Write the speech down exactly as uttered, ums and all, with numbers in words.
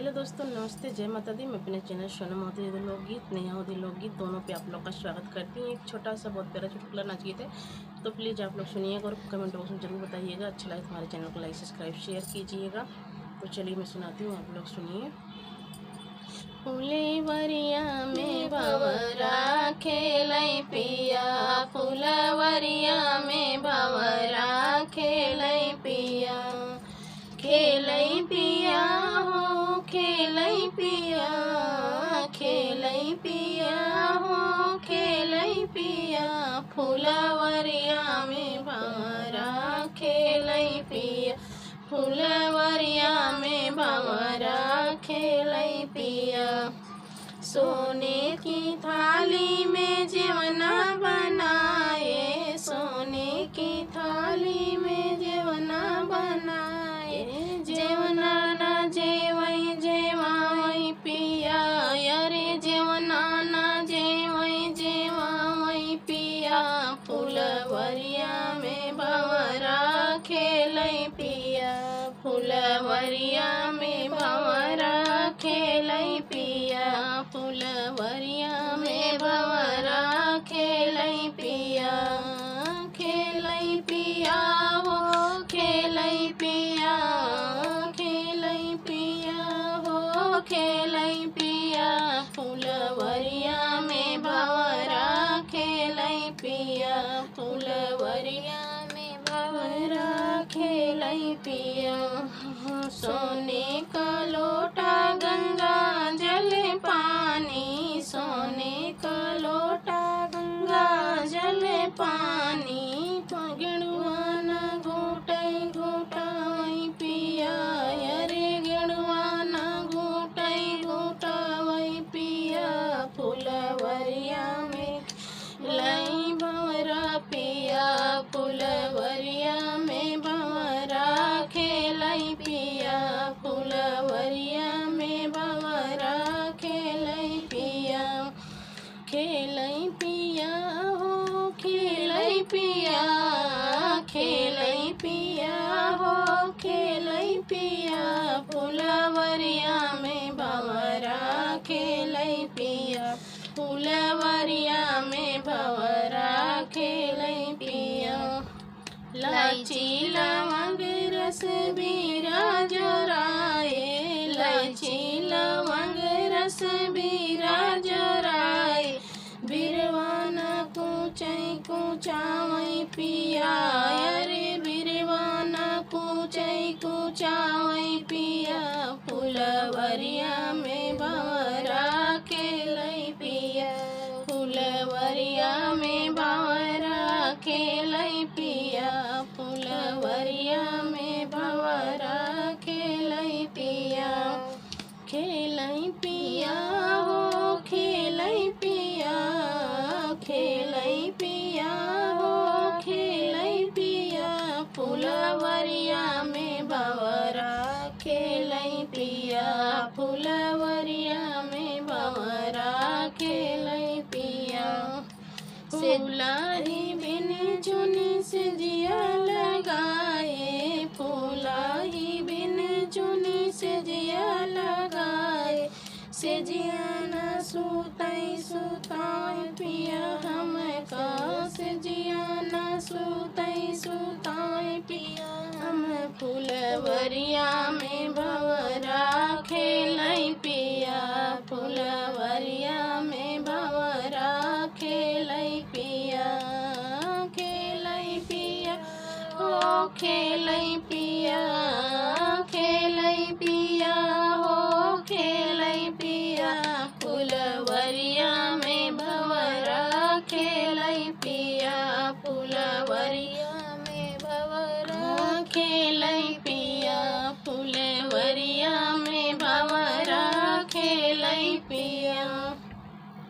हेलो दोस्तों, नमस्ते, जय माता दी। मैं अपने चैनल सोनम अवधी लोकगीत, नेहा अवधी लोकगीत दोनों पे आप लोग का स्वागत करती हूँ। एक छोटा सा बहुत प्यारा चुटकुला नाच गीत है, तो प्लीज आप लोग सुनिएगा और कमेंट बॉक्स में जरूर बताइएगा। अच्छा लगे तो हमारे चैनल को लाइक, सब्सक्राइब, शेयर कीजिएगा। तो चलिए मैं सुनाती हूँ, आप लोग सुनिए। फुलवरिया में भंवरा खेलै पिया, फुलवरिया में भंवरा खेलै पिया। खेलै पिया हो, खेलै पिया, खेलै पिया हो, खेलै पिया। फुलवरिया में भंवरा खेलै पिया, फुलवरिया में भंवरा खेलै पिया। सोने की थाली में जेवना बनाए, सोने की थाली में जेवना बनाए, जेवना ना जेवै जेवावै पिया, अरे जेवना ना जेवै जेवावै पिया। फुलवरिया में भंवरा खेलै पिया, फुलवरिया में भंवरा खेलै पिया, फुलवरिया में भंवरा खेलै पिया। खेलै पिया हो, खेलै पिया, खेलै पिया हो, खेलै पिया। फुलवरिया में भंवरा खेलै पिया, फुलवरिया में भंवरा खेलै पिया। सोने का लोटा गंगा जल पानी, सोने का लोटा गंगा जल पानी। गेड़ुआ ना घोटै घोटावै पिया, अरे गेड़ुआ ना घोटै घोटावै पिया। फुलवरिया में खेलै भंवरा पिया, फुलवरिया में भंवरा खेलै पिया, फुलवरिया में भंवरा खेलै पिया। खेलै पिया हो, खेलै पिया, खेलै पिया हो, खेलै पिया। फुलवरिया में भंवरा खेलै पिया, फुलवरिया में भंवरा खेलै पिया। लाची लवंग रस बीरा जोराए, लाची लवंग रस बीरा जोराए। बिरवा ना कूचै कूचावै पिया, अरे बिरवा ना कूचै कूचावै पिया। फुलवरिया में भंवरा खेलै पिया, फुलवरिया में भंवरा खेलै पिया, फुलवरिया में भंवरा खेलै पिया। खेलै पिया हो, खेलै पिया, खेलै पिया हो, खेलै पिया। फुलवरिया में भंवरा खेलै पिया, फुलवरिया में भंवरा खेलै पिया। फुलाही बिन चुनी सेजिया लगाए, फुलाही बिन चुनी सेजिया लगाए। सेजिया ना सुताई सुताई पिया हमका, सेजिया ना सुताई सुताई पिया। हम फुलवरिया में भंवरा खेलै पिया, फुलवरिया में भंवरा खेलै पिया। खेलै पिया हो, खेलै पिया, खेलै पिया हो, खेलै पिया। फुलवरिया में भंवरा खेलै पिया, फुलवरिया में भंवरा खेलै